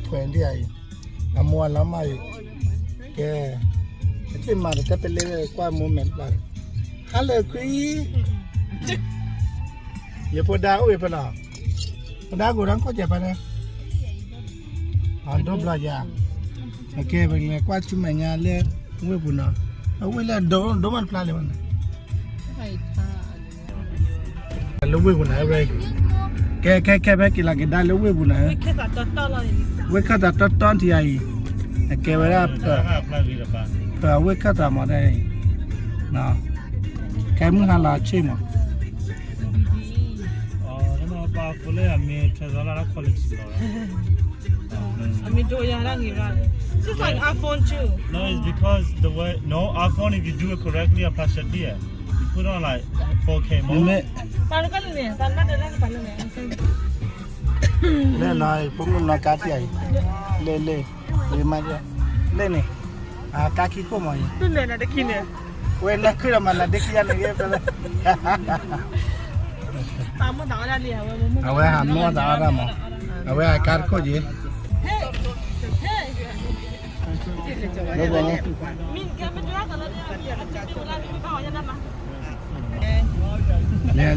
ကွဲးဒ်အံၤ, အမိၢ်အလီၤမၢ်အံၤ, ကဲ, ပထံၣ်မၤတတဲပလ့ကွၢ်မိၢ်မဲာ်တပျၢ်, ဟါလၢခွံ, ယဖိဒါအိၣ်အံၤဖဲလီၤ, ဖိဒါကိးဒီးခိၣ်စဲးဖဲန့ၣ်, အဒိဘျီယၤ, အကဲ ပကလဲၤကွၢ်ဆူမဲာ်ညါလၢဝ့ၢ်ပူၤနီၤ, အဝ့ၢ်လၢဒိၣ်ဒိၣ်မးတဖျါလံဘၣ်န့ၣ် လၢဝ့ၢ်ပူၤန့ၣ်, ကဲ ကဲ ကဲ ဖဲက့ၤလီၤက့ၤဒါလၢဝ့ၢ်ပူၤန့ၣ်, ဝ့ၢ်ခၢၣ်သးတီတီလီၤ, အကဲဝဲဒၣ်, ဖဲဝ့ၢ်ခၢၣ်သးမးဒ်အံၤ, ကဲမုၢ်ဟါလီၤဆ့ၣ်မး, အမ့ၢ်ဒိယၤဒၣ်ဂ့ၤရၣ်, it's like iPhone too. No, it's because the way, no, iPhone, if you do it correctly, a plastic dear. You put on like four K mode. ပာ်လၢကလၢန့ၣ်, ပာ်လၢကလၢန့ၣ်, လဲၣ်နီၤ, ဖိမုၣ်နီၤကါတံၢ်အံၤ, လဲၣ်လဲၣ်, လဲၣ်မး, လဲၣ်န့ၣ်, အကါခံခိၣ်မးအံၤ, ဝဲနၢ်ခုဒီးမးနၤဒ့ခံဂၤန့ၣ်, အဝဲဟးမိၢ်သးအီၣ်တၢ်မး, အဝဲဟးကါတခိၣ်က့ၤ လဲၤလံနီ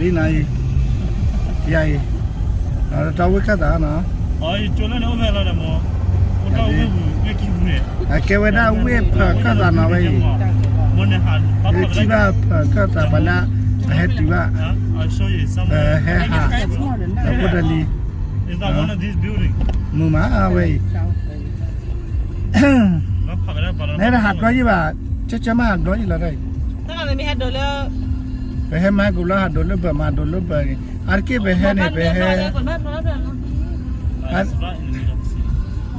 ၤအံၤ, ယၤအံၤ, တၢ်ဝ့ၢ်ခၢၣ်သးနီၤ, အကဲဝဲဒၣ်ဝ့ၢ်ဖၢးခၢၣ်သးနီၤဝဲအံၤ, ထံၣ်ဘၣ်ဖၢးခၢၣ်သးပှၤလၢ, အဟဲတုၤဘၣ်, ဟဲဟး, အဖိတလံၤ, မုာ်မးဝဲအံၤ နဟဲတဟးကျီယံၢ်ဘၣ်, ကၠၢကၠၢမးဟးကျီယံၢ်ဘၣ်တၢ်အံၤ, ပဟဲမၤကဘျီဟးဒိးလၢဘၢၣ်မးဒိးလၢဘၢၣ်န့ၣ်, အါတက့ၢ်ပဟဲန့ၣ် ပဟဲ,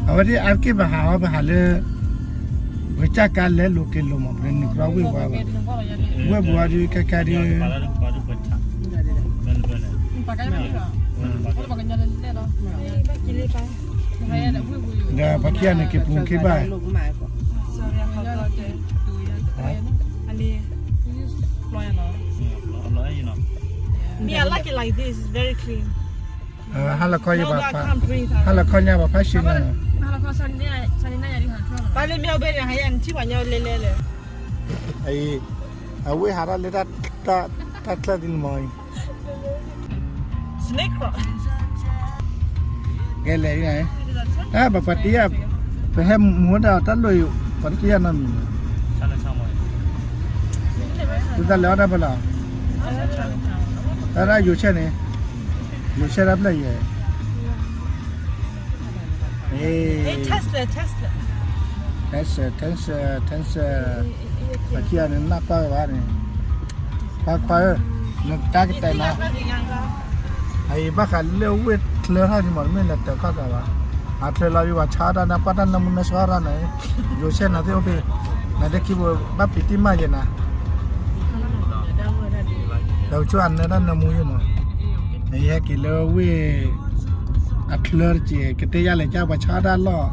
အဝဲသ့ၣ်အါတက့ၢ်ပဟးအီၤပဟးလၢ, ပကစၢ်ကါလဲၤလိာ်က့ၤလိာ်မး ပနုာ်ကြီဝ့ၢ်ဝါဘၣ်, ဝ့ၢ်ပူၤဝဲဒုးခဲခဲဒုး ဒီးပှၤခံဂၤန့ၣ်က့ၤပူၤက့ၤဘၣ်, ဟါလီၤခီညါဘၣ်, ဟါလီၤခီညါဘၣ်ဖးဆ့ညါ, အဝ့ၢ်ဟးထီၣ်လၢတၢ်ချၢဒ်န့ၣ်မးအံၤ, ကဲလဲၣ်, တၢ်ဘၣ်ပှၤတ့ယၤ, ပဟဲမူဒါတၢ်လိၣ်အံၤ, ပှၤတ့ယၤနီတမံၤ, သုတၢ်လဲၤအီၣ်တၢ်ဖဲလဲၣ်, တၢ်ဒၣ်ယိၤဆဲၣ်န့ၣ်, ယိၤဆဲၣ်တၢ်ဖျၢၣ်ယဲၢ် Tesla, Tesla, Tesla, Tesla, ပှၤခံဂၤန့ၣ်နၢ်ပၢၢ်ဝဲဘၣ်န့ၣ်, ခွါခွါဧၢ, နတၢ်ကတဲာ်နီၤ, အအံၤဘၣ်ဃးလၢဝ့ၢ်ချၢထီၣ်န့ၣ်မး တမ့ၢ်လၢတၢ်ခီၣ်သးဘၣ်, အချၢလီၤယံၤပှၤဆါတၢ်နၢ်ပၢၢ်တၢ်နၢမူနၢဆှီတၢ်န့ၣ်, ယိၤဆဲၣ်နၤသ့ၣ်အိၣ်ဖဲ, နဒဲခံဘိဘၣ်ပံးတံၢ်မးယဲၢ်နၤ ဒီးကဆိၣ်အနၢတၢ်နၢမူယဲၢ်မး, နယဟဲက့ၤလၢဝ့ၢ်အချၢတက့ၢ် ကတဲယၤလဲၤကၢ်ပှၤဆါတၢ်လီၢ်,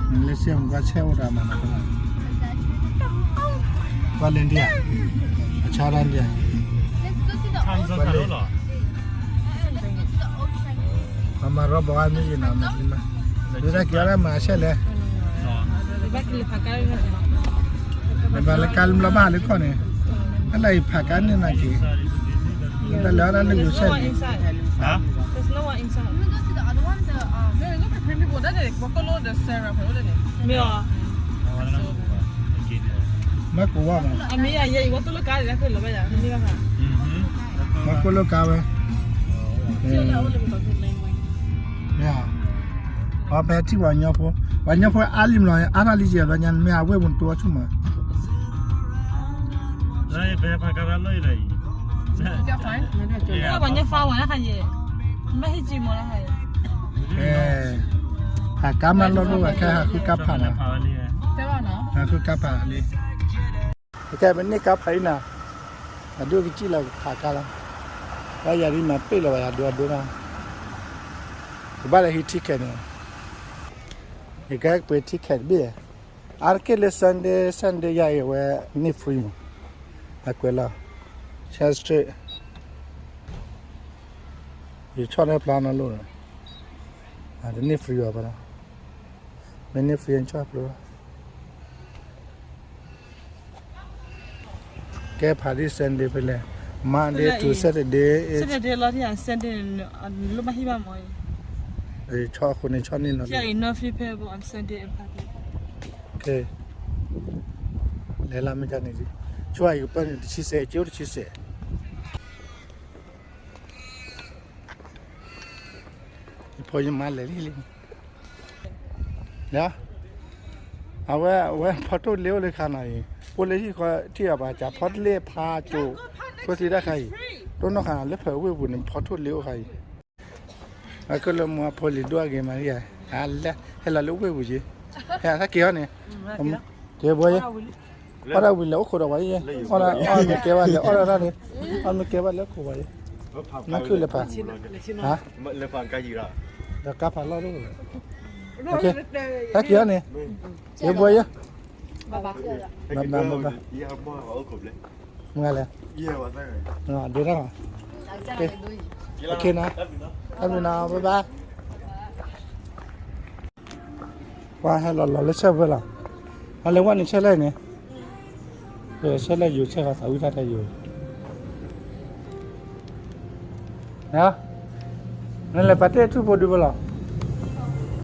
နလၢဆဲၣ်မူကွၢ်ဆဲၣ်အိၣ်တၢ်မးနၤ, ကွၢ်လၢဒံးဧါ, ပှၤဆါတၢ်ဒံးဧါ, ပှၤမၤရီဘီအမ့ၢ်ယဲၢ်နၤမ့ၢ်, ဒုးတၢ်က့ၤအီၣ်တၢ်မၤဆဲၣ်လဲၣ် နဘၣ်လၢကါလၢဘျီဘၣ်ဟးလၢခီၣ်န့ၣ်, အလၢအံၤဖးကါန့ၣ်နၤက့ၤ, နတၢ်လၢအီၣ်တၢ်လၢယိၤဆဲၣ်န့ၣ်, Microwave မး, မၤကိၣ်လိၣ်ကါဝဲ, မ့ၢ်ဧါ, ပှၤဖဲထံၣ်ပှၤကညီဖိ, ပှၤကညီဖိအါလံမးလီၤ, အါထီၣ်လံယဲၢ်ဘျီညါ မ့ၢ်အဝ့ၢ်ပူၤတအိၣ်ဆူၣ်မး, ပှၤကညီဖိဝဲဒၣ်ခါယဲၢ်, မ့ၢ်ဟ့ၣ်ကံမးလီၤခါယဲၢ်, ဖးကါမးလီၤဒိၣ်ဝဲခဲဟးဃုကါဖးနၤ, ဟးဃုကါဖးလံ ကဲ ပန့ၢ်ကါဖးအံၤနၤ, အဒိကစံၣ်လီၤကဖးကါလီၤ, ဘၣ်ယၤဒ်မၤပ့ၢ်လီၤဘၣ်ယၤဒိအဒိနၤ, ကဘၣ်လၢဟံး ticket န့ၣ်, ယကဟဲကပှ့ၤ ticket တဘ့ၣ်, အါတက့ၢ်လၢ Sunday Sunday ယၤအံၤဝဲန့ၢ် free မး, အကွဲးလီၤ, Church Street ယဆီၣ်တၢ်ဖျါနီၤလိၣ်ဒီး, တန့ၢ် free ဘၣ်ပၢ်ဒီး, မ့ၢ်န့ၢ် free အံၤ ဆီၣ်ဖျိလီၤ. ကဲဖးဒ် Sunday ဖဲလဲၣ်, Monday to Saturday, Saturday လီၤ Sunday လၢမၤဟံၣ်ဘၣ်မီၤအံၤ, ဆီၣ်အဃိန့ၣ် ဆီၣ်န့ၢ်နီၤ, လဲၤလၢမ့ၢ်ကန့ၣ်, ဆိအံၤကပၢၢ်န့ၣ် တဆံစဲး, ကၠိတဆံစဲး. ယဖိယမါလဲၤလံလံ, အဝဲ အဝဲဖီထိၣ်လ့အိၣ်လၢခါနီၤအံၤ, ဖိလၢဟံၣ်ဃီထံၣ်အီၤဘၣ် ကးဖီတလ့ၣ်ဖးကၠိ, ဖိသံတၢ်ခါအံၤ, တိၢ်နီၣ်ဃာ်လၢဖၢဝ့ၢ်ပူၤန့ၣ် ဖီထိၣ်လ့အိၣ်ခါအံၤ, အကလၢမူအဖိလံၤဒိၣ်အဂ့ၤမး, ဟဲလီၤလၢဝ့ၢ်ပူၤက့ၤ, ဟဲသးက့ၤအီၤန့ၣ်, က့ၤဘိယဲ, အီၣ်ဒၣ်ဝံၤလဲၤအိၣ်ခိးဒီးဝဲယဲ, အီၣ်မ့ၢ်ကဲဘၣ်လဲၤအီၣ်ဒၣ်န့ၣ်, အီၣ်မ့ၢ်ကဲဘၣ်လဲၤအိၣ်ခိးဝဲယဲ, နခုၣ်လဲၤဖး, ဒီးကါဖးလီၢ်တအိၣ်, သးက့ၤအီၤန့ၣ်, က့ၤဘိယဲ, ဘၣ်ဘၣ်ဘၣ်ဘၣ်, မ့ၢ်လဲၣ်, ဒ်န့ၣ်, တၢ်ဘျုးနီၤ, ဘၣ်ဘၣ်. ပှၤဟဲလီၤလီၤလၢဆၢၣ်ဝဲလီၤ, အလဲၤဝဲန့ၣ်ဆၢၣ်လဲၣ်န့ၣ်, ဆၢၣ်လဲၣ်ယိၤဆၢၣ်ဃီသးဝံၣ်တၢ်တၢ်ယိၤ, နလဲၤပာ်တ့ၢ်ထူၣ်ဖိဒုးဝဲလီၤ,